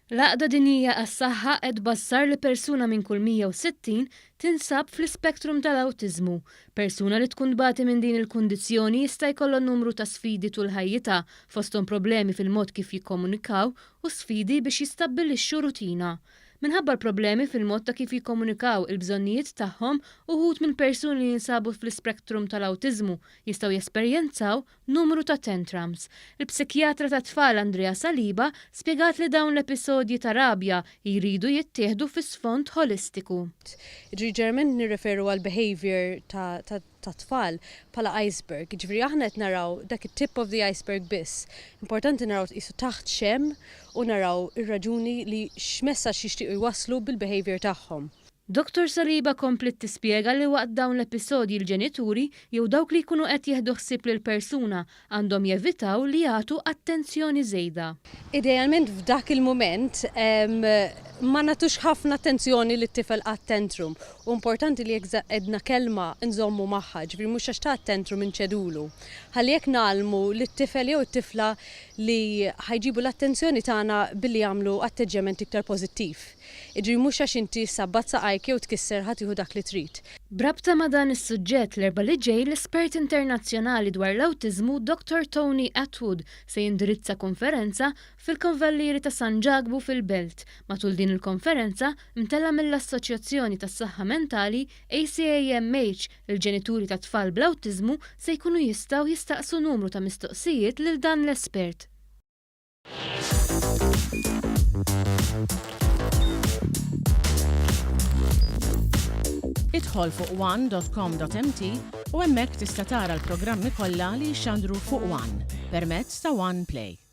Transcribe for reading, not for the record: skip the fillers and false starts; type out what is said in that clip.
L-Għaqda Dinjija għas-Saħħa qed tbassar li persuna minn kull 160 tinsab fl-ispektrum tal-awtiżmu. Persuna li tkun tbati minn din il-kundizzjoni jista' jkollha numru ta' sfidi tul ħajjitha, fosthom problemi fil-mod kif jikkomunikaw u sfidi biex jistabbilixxu rutina. Minħabba l-problemi fil-mod ta' kif jikkomunikaw il-bżonnijiet tagħhom, uħud mill-persuni li jinsabu fl-ispektrum tal-awtiżmu jistgħu jesperjenzaw numru ta' tantrums. Il-psikjatra tat-tfal Andrea Saliba spjegat li dawn l-episodji ta' rabja jridu jittieħdu fi sfond ħolistiku. Jiġifieri ġeneralment nirreferu għall-behaviour ta' tat-tfal bħala iceberg, jiġifieri aħna qed naraw dak it-tip of the iceberg biss. Importanti naraw tqisu taħt x'hemm u naraw ir-raġuni li x'messaġġ jixtiequ jwasslu bil-behaviour tagħhom. Dottor Saliba kompliet tispjega li waqt dawn l-episodji l-ġenituri jew dawk li jkunu qed jieħdu ħsieb lill-persuna għandhom jevitaw li jagħtu attenzjoni żejda. Idealment f'dak il-mument ma nagħtux ħafna attenzjoni lit-tifel għat-tantrum. Hu importanti li jekk għedna kelma nżommu magħha, jiġifieri mhux għax ta tantrum inċedulu. Ħalli hekk ngħallmu lit-tifel jew it-tifla li ħa jġibu l-attenzjoni tagħna billi jagħmlu atteġġjament iktar pożittiv. Jiġifieri mhux għax inti ssabbat saqajk jew tkisser ħa tieħu dak li trid. B'rabta ma' dan is-suġġett, l-Erbgħa li ġej l-espert internazzjonali dwar l-awtiżmu Dottor Tony Attwood se jindirizza konferenza fil-Kavallieri ta' San Ġakbu fil-Belt. Matul din il-konferenza, mtellgħa mill-Assoċjazzjoni tas-Saħħa Mentali, ACAMH, il-ġenituri ta' tfal bl-awtiżmu se jkunu jistgħu jistaqsu numru ta' mistoqsijiet lil dan l-espert. Idħol fuq one.com.mt u hemmhekk tista' tara l-programmi kollha li jixxandru fuq One permezz ta' One Play.